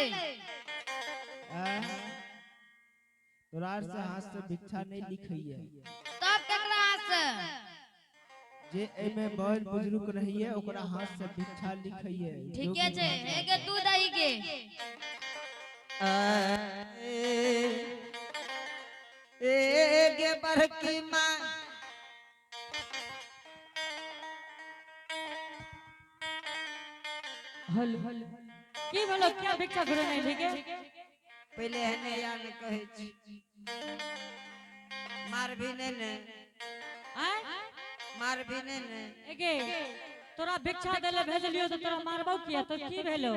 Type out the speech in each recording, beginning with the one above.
भेलै? आँय? तोरा आर से हाथ से भिक्षा नहीं लिखैये। तब केकरा हाथ से? जे एमे बड़ बुजुर्ग रहिए ओकरा हाथ से भिक्षा लिखैये। ठीके छै, हे गे तू दही गे। ए गे बड़की माँ। हेलो, की भेलो? क्या भिक्षा घुरे नहीं ठीक है? पहिले एहने या ने कहै छी, मारबी नहि ने। आय? मारबी नहि ने। एगे, तोरा भिक्षा देले भेजलियो तो तोरा मारबो किया? तो की भेलो?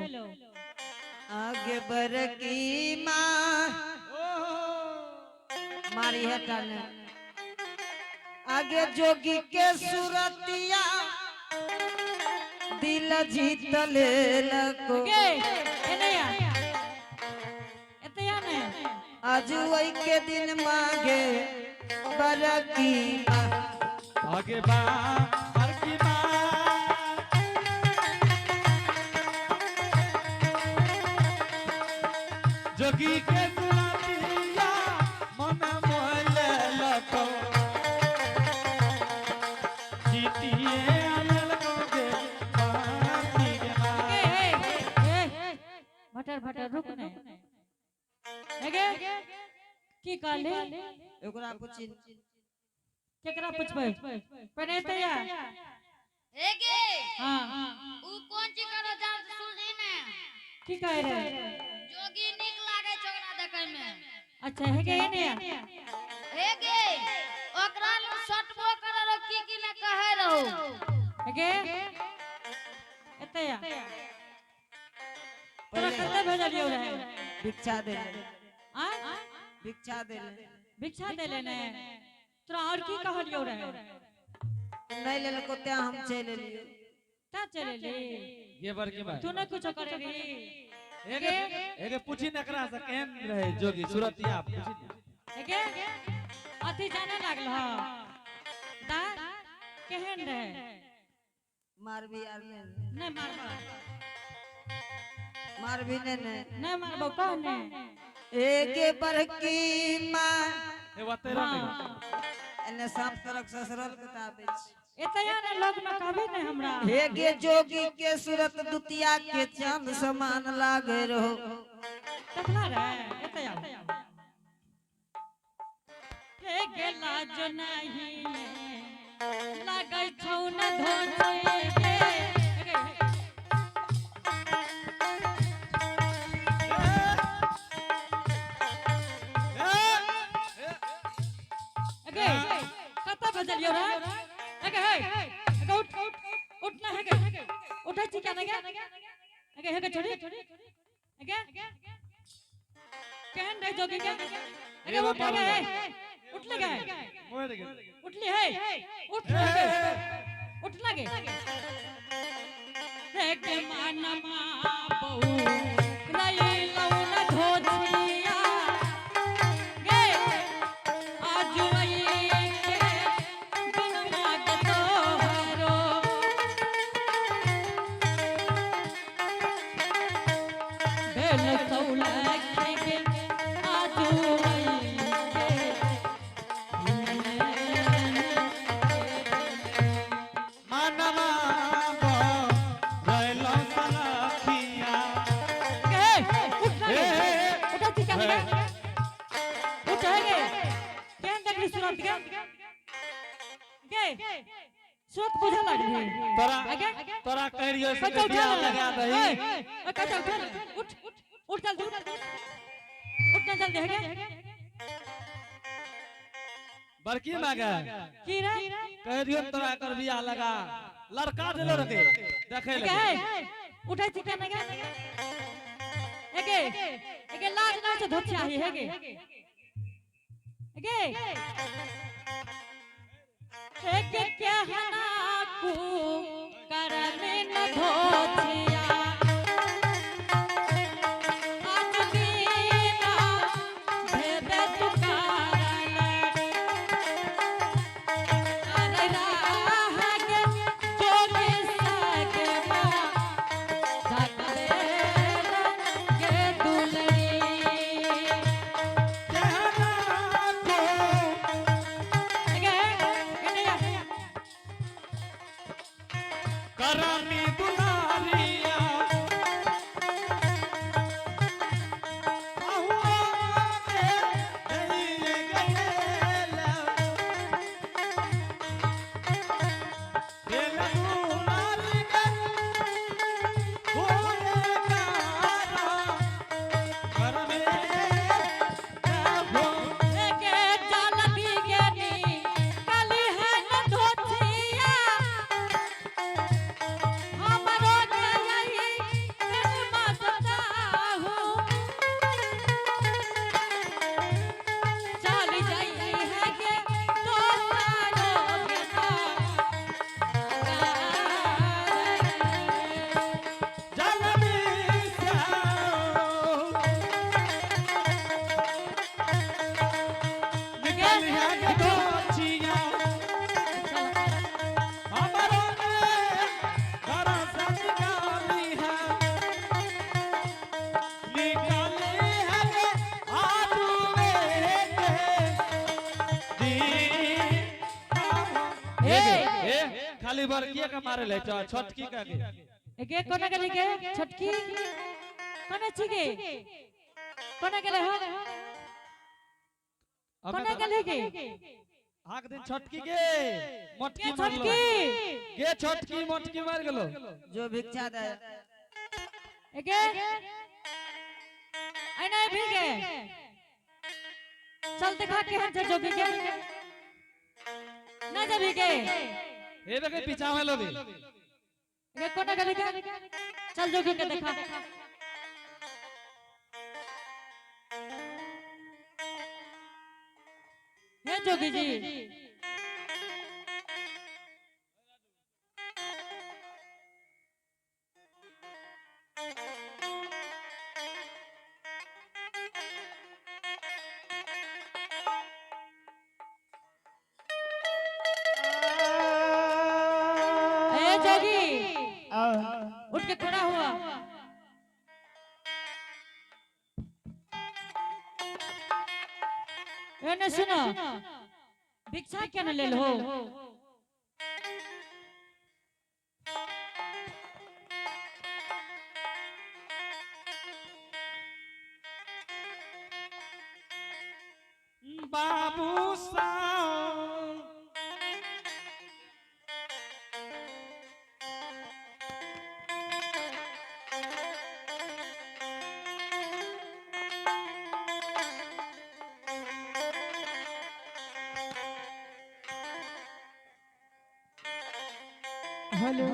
आगे बड़की माँ मारी हटा ने। आगे जोगी के सुरतिया दिल जीत लेलको। एगे, एने आ, एते आ ने। आज वही के दिन मांगे बड़की माँ। आगे बा बड़की माँ। जोगी के सुरतिया मन मोह लेलको, जीतिए लेलको गे बड़की माँ। एगे, ए ए, भटर भटर रुक ने। एगे, की कहली? ओकरा पूछी। केकरा पुछबै? पहिले एते आ। हे गे। हाँ। उ कोन चीज करो जान सुनली ने? की कहे रे? जोगी नीक लागै छै ओकरा देखै में। अच्छा, हे गे, एने आ। हे गे, ओकरा लग सटबो करे रहो, की की ने कहै रहो। एगे, एते आ। तोरा कते भेजलियो रहे? भिक्षा देले। आय? भिक्षा देले। भिक्षा देले ने? तोरा और की कहलियो रहे? नहीं लेलको तें हम चलि एलियो। ता चले ली? गे बड़की माँ। तू ने कुछो करे रही? एगे, एगे, पूछी न एकरा से केहन रहे जोगी सुरतिया, पूछी न। एगे, अथी जाने लागल ह दा, केहन रहे? मारबी आर नहि ने। नहीं मारबो। मारबी नहि ने। नहीं मारबो, कह ने। एगे बड़की माँ। ए ओते रह ने। एने सांप तरक ससरल के तऽ आबै छै। एते आ ने, लोग में कहबी ने हमरा। हे गे जोगी के सूरत दुतिया के चांद समान लागे रहो। देखला रे? एते आ। हे गे, लाज नहीं लागै छौ न धोचे गे? एगे, एगे, कतऽ भेजलियौ रे? एगे, हे एगे, उठ उठ ना। हेगे, उठै छी क्या ने गे? एगे, हेगे, छोड़ी। एगे, केहन रहे जोगी के? एगे, उठ गे, हे, उठ ले गे। मरि गेल। उठली हे, उठ ले गे, उठ लगे। हे मानमा बहु रई लौन धोतिया गे, आज वही के दिन मागतो हरो। भेल सौलख के आज वही के। मानवा रहलो सलखिया। हे, उठ ना गे। उठा छी क्या गे? उठ हे गे, केहन देखली सूरत गे? गे, सूरत बुझे लागली? तोरा आगे? तोरा कहि रहियो से कच्चा उठा बियाह ले। लगा दही। ए, कच्चा उठा ले। उठ उठ, जल्दी उठ, उठ ना जल्दी। हे गे। बड़की मागे। की रे? कहि रहियो तोरा एकर बियाह लगा, लड़का देलो रखे देखै एगे लगे। हे, उठै छी केना गे? एगे, एगे, लाज ना से धोतिया ही। हेगे, एगे, एगे, कहना कु करने न धोतिया, आज दीना भेबे तू कारण। अरे राह गे जोगी सगमा जागरे गे। खाली बड़किए के मारे ले छोटकी के के। एगे कोना गेली गे छोटकी कोना छी गे कोना गेले हो कोना गेली गे हाक दिन छोटकी के मोटकी के मारलो। छोटकी गे छोटकी मोटकी मार गेलो। जो भिक्षा दे एगे ऐना भी गे चल देखा केहन छै जोगी के ना जबी गे हे देखे पीछा में लोगे। एगे कोना गेली गे चल जोगी के देखा। हे जोगी जी ए जोगी उठ के खड़ा हुआ। ए ने सुनो भिक्षा क्यों न ले लो? बाबू साहब हेलो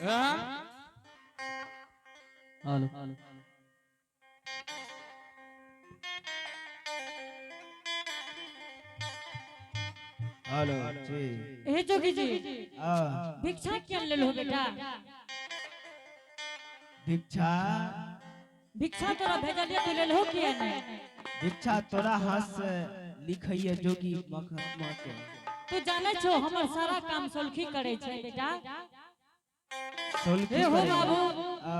हाँ? हेलो हेलो जी ए जोगी जी आ भिक्षा क्यों ले लो बेटा? भिक्षा भिक्षा तोरा भेजलिए तू ले लो किया नहीं? भिक्षा तोरा हाथ से लिखैया जोगी महात्मा के। तू जाने छो हमर सारा काम सोलखी करे छै बेटा। सोलखी हे हो करे। बाबू आ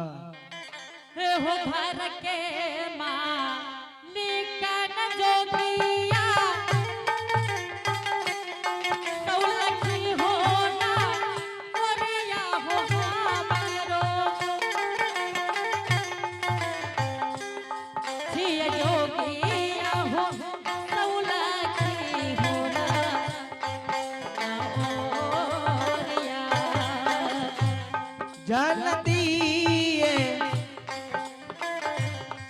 हे हो घर के मालिकन जोगिया सौलखी हो ना ओरिया हो हमारो छिय जोगिया हो सौलखी हो ना ओरिया। जन दिए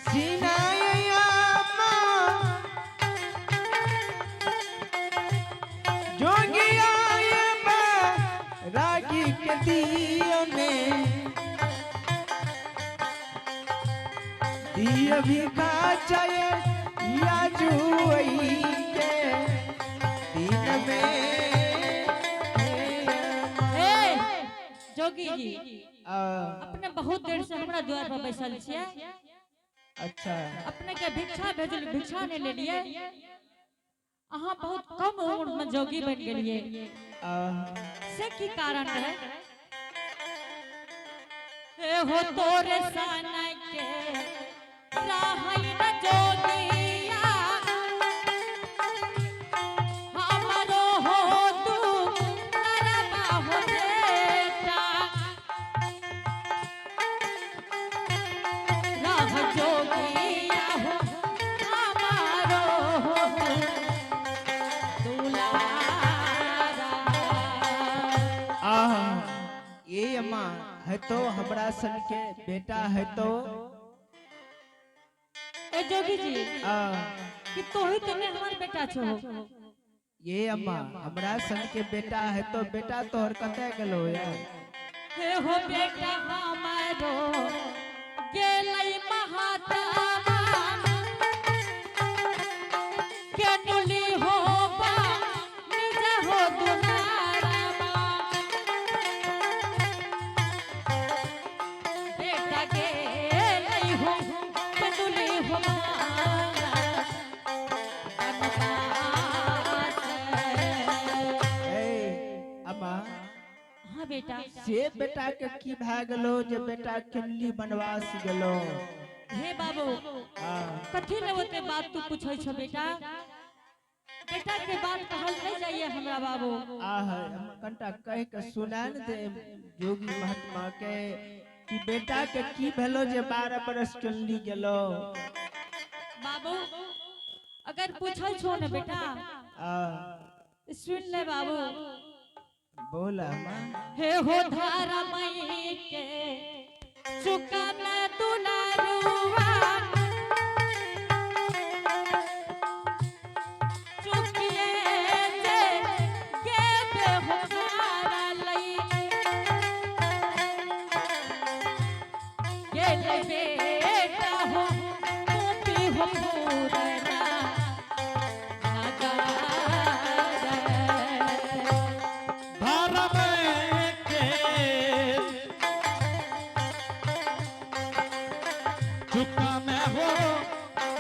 सिनाए अम्मा जोगिया रागी के दियो ने दिय भिखा चाहे या जुई के दिन में ए जोगी जी आ, अपने बहुत देर से हमरा द्वार पर बैसल छियै। अच्छा अपने के भिक्षा भेजल भिक्षा नहीं ले लिए। अहाँ बहुत कम उम्र में जोगी बन गेलिए आ, से की कारण रहे? हे हो तोरे सन के रहई न जोगिया हमरो हो तू नरबा हो बेटा रह जोगिया हो हमारो हो दुलारा। आह ये अम्मा है तो हमरा सन के बेटा है तो ए जोगी जी आ, कि तोही तो ने हमर बेटा छो। ये अम्मा हमरा सन के बेटा है तो बेटा तोहर कते गेलो यार? हे हो बेटा हमारो गेलै महात्मा के। दुलारवा। बेटा के लई हो कंदुली हो मारा बनवास। ए अम्मा, हाँ बेटा। से बेटा के की भए गेलो जे बेटा केनली बनवास गेलो? हे बाबू, हाँ। कथी ले ओते बात तू पूछै छो बेटा? बेटा के बात कहल नहीं जाइए हमरा बाबू। आह, कनिटा कह के सुना ने दे जोगी महात्मा के कि बेटा के की भेलो जे 12 बरस केनली गेलो? बाबू, अगर पूछै छो ने बेटा, आ सुन ले बाबू। बोल अम्मा। हे हो धारा मई के चुका में दुलारुआ, चुकिए जे के बे हो धारा लई गेले बेटा हो टोपी हो पूरना नगार। धारा में के चुका मैं हो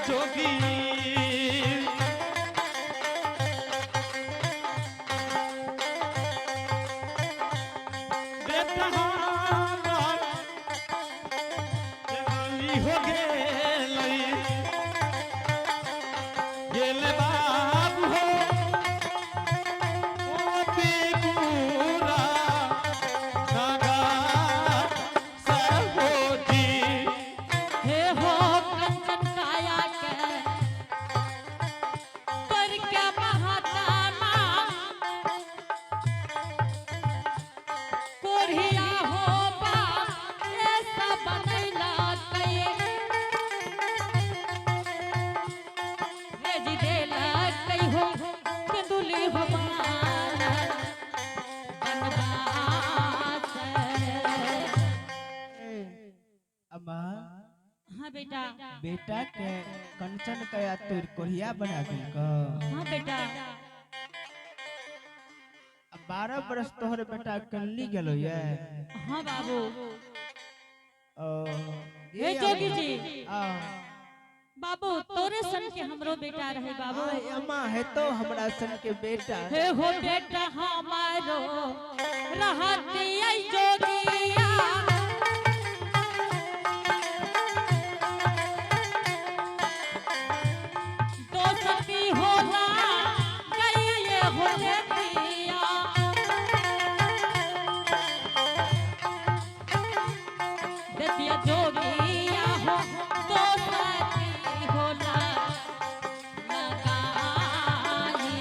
जोगी, बेटा हमार जवानी हो गेलई, गेल बाबू हो मोती पूरा नगा सहोजी। हे हो कंचन काया के पर के महातामा, कोढ़िया हो बा ऐसा बनैला कई, भेज देला कई हो कंदुली हो माला बनवास। ए, अम्मा। हाँ बेटा। बेटा के कंचन कया तोर कोढ़िया बना देलको? हाँ बेटा। अब 12 बरस तोहर बेटा कनली गेलो ये? हाँ बाबू। ओ हे जोगी जी। आ बाबू, तोरे सन के हमरो बेटा रहे बाबू। आ, अम्मा, है तो हमरा सन के बेटा। हे हो बेटा हमारो रहती आई जोगिया, दोस्ती होला गई ये हो देतिया। देतिया जोगिया हो दोस्ती होला लगाई।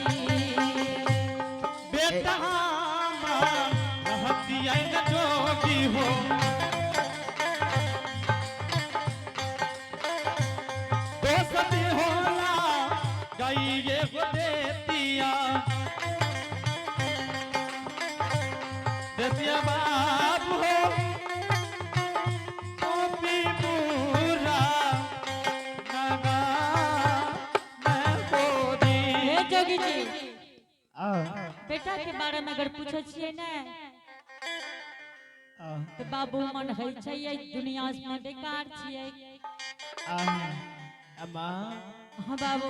बेटा हमार रहती आई न जोगी हो, दोस्त होला गई ये हो देतिया, देतिया बाबू हो टोपी पूरा नगा मैं होरी। हे जोगी जी। आ बेटा के बारे में अगर पूछे छियै ने, आ तऽ बाबू मन होइ छै एहि दुनिया में बेकार छियै। आ अम्मा। हाँ बाबू।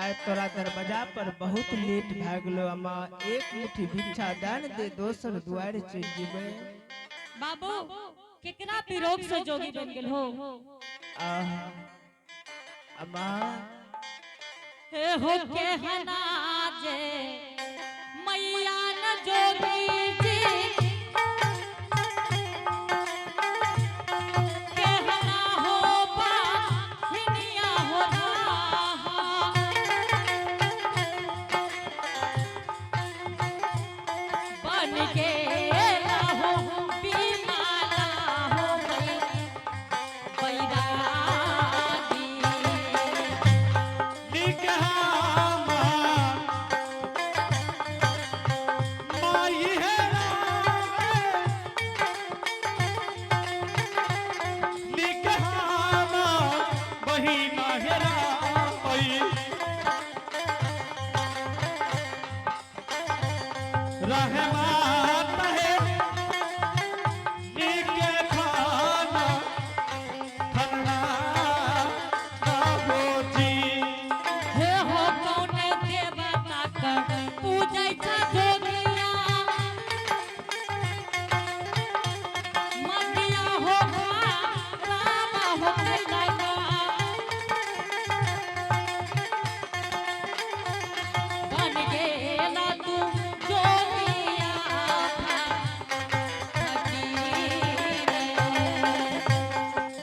आय तोरा दरवाजा पर बहुत लेट भए गेलो अम्मा, एक मुट्ठी भिक्षा दान दे, दोसर दुआरि चलि जेबै। बाबू, केकरा विरोग से जोगी बन गेल हो? आह अम्मा। हे हो के हना जे मैया न जोगी जी, के हना हो बा हिनिया हो राहा। बन के हो बीमाला हो बैरागी। निकहामा माई है निकहामा बहिना है राई। रहमान है नीके खाना खाना बाबूजी हे हो कौन देवता का पूजै छ जोगिया मदिया हो राम हो कैला बन गेला तू जोगिया फकीर।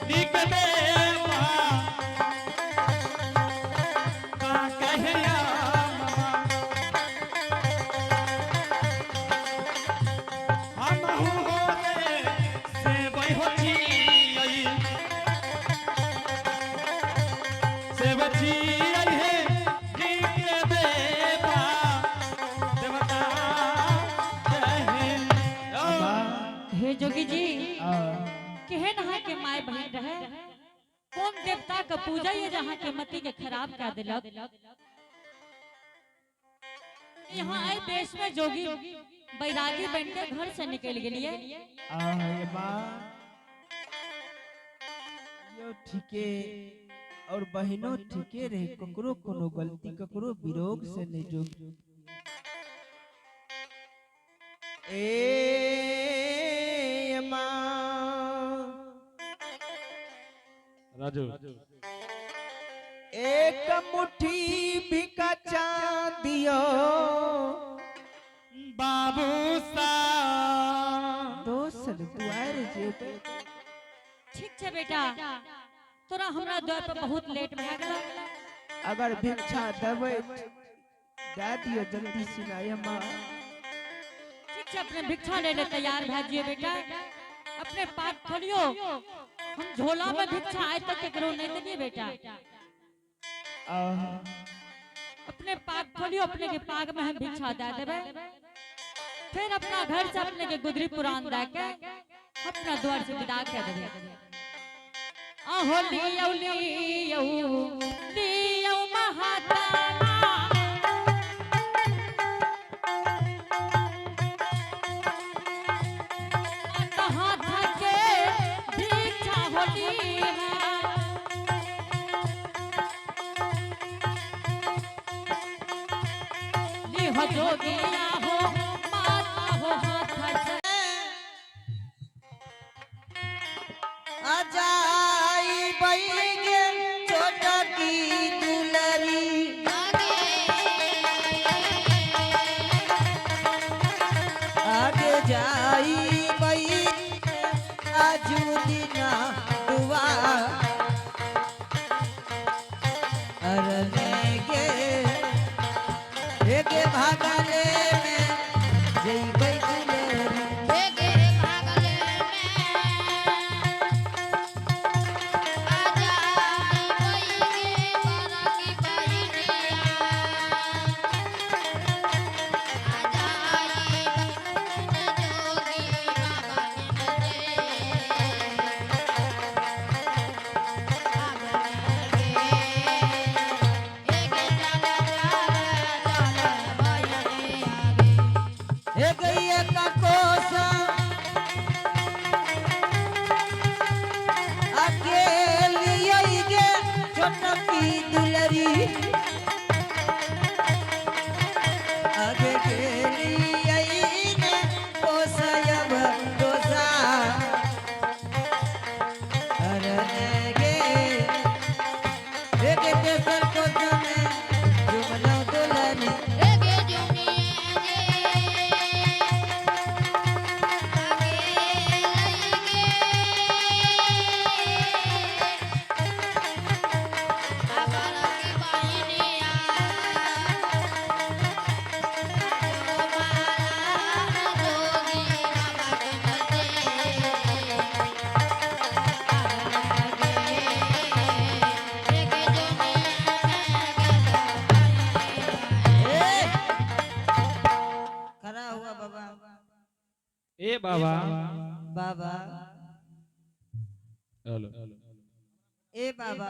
नीक देवा का कहया हम हो रे सेवै हो छियै सेव छियै हे नीक देवा देवता कहे हे जोगी जी, आ, केहन अहाँ के माय बहन रहे, कौन देवता के पूजा ये जहाँ के मति के खराब कर दिलक। यहाँ आए देश में जोगी बैरागी बन के घर से निकल गेलिए। आ ये माँ यो ठीके और बहनों ठीके रहे, ककरो कोनो गलती ककरो विरोग से नहीं जोगी। ए माँ राजू एक मुट्ठी भी दियो बाबू सा दोसर दुआर जेबे। ठीक छै बेटा, तोरा हमरा द्वार पर बहुत लेट भए गेल। अगर भिक्षा देबै दए दियो जल्दी सुनाय माँ। ठीक छै, अपने भिक्षा ले ले तैयार भए जियो बेटा, अपने पाक खोलियो। हम झोला में भिक्षा आइ तक केकरो नहीं देलिए बेटा। आहा। अपने पाग खोलियो, अपने के पाग में हम भिक्षा दे देबै। फिर अपना घर से अपने के गुदरी पुरान दे के अपना द्वार से विदा कर देबै। अहो लियो लियो लियो महाताना, हाथ के भिक्षा होली है। लिह जोगिया हो माता हो हाथ से। अजाई बैगे छोटा की दुलरी आगे जाई बई आजू दिना दुआ अरने गे एके भागले में जई दुलरी। हेगे भागले में आजाई बईगे बरकी बहिनिया, आजाई जोगी बाबा के चल चल चल बहिनी आगे। हे गैया का कोसा अकेली आई गे छोटकी दुलरी, आगे गेली आई ने कोसयब दोसा अरने गे। हे गे तेसर कोसा में जुमलो दुलरी। एगे जुनिए जे आगे लईगे अबर की बहिनिया, जो माला जोगी बाबा के मजे आगे जुनिए ए, खड़ा हुआ बाबा। ए बाबा। बाबा। हेलो। ए बाबा।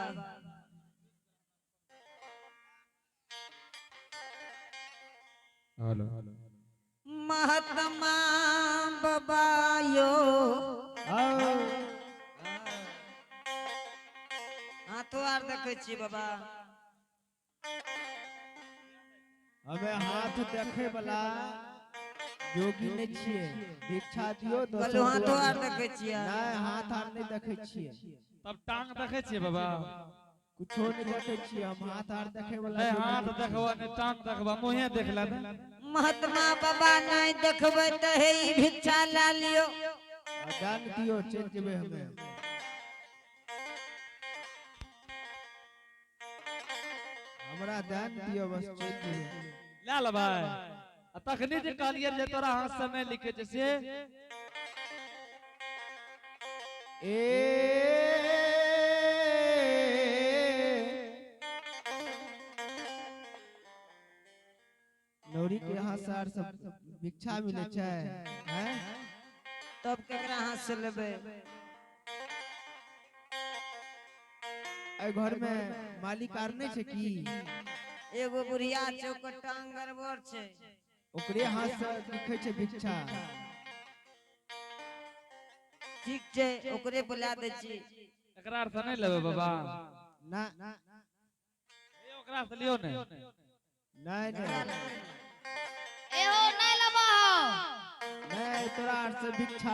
हेलो। मा महात्मा बाबा यो। हाँ। हाथो आर देखै छी बाबा। हमे हाथ देखे वाला जोगी नहीं छियै। भिक्षा दियो दोसर कहलहुँ हाथो आर दुआर। देखै छियै। नहीं, हाथ आर नहीं देखे छियै। तब टांग देखै छियै बाबा? कुछो नहीं देखे छियै हम, हाथ आर देखे वाला नहीं जोगी हाथ नहीं छियै। देखबो नहीं टांग देखबो, मुँहे देख लेबै। महात्मा बाबा नहीं देखबै तऽ हे ई भिक्षा ला लियो। आ दान दियो, चलि जेबै हमे। हमरा दान दियो बस, चलि जेबै। लए लेबै। आ तखनी जे कहलियै जे तोरा हाथ से नहि लिखै छै से? ए नौरी के हाथ से आर सब भिक्षा मिलै छै हैं? तब केकरा हाथ से लेबै? एहि घर में मालिक आर नहि छै की? एगो बुढ़िया छै, ओकर टांग गड़बड़ छै। ओकरे हाथ से लिखै छै भिक्षा। ठीक छै, ओकरे बुला दै छी। एकरा आर से नहि लेबै बाबा? ना। ए, ओकरा से लियौ ने। नहीं नहीं। एहो नहीं लेबो। नहीं, तोरा आर से भिक्षा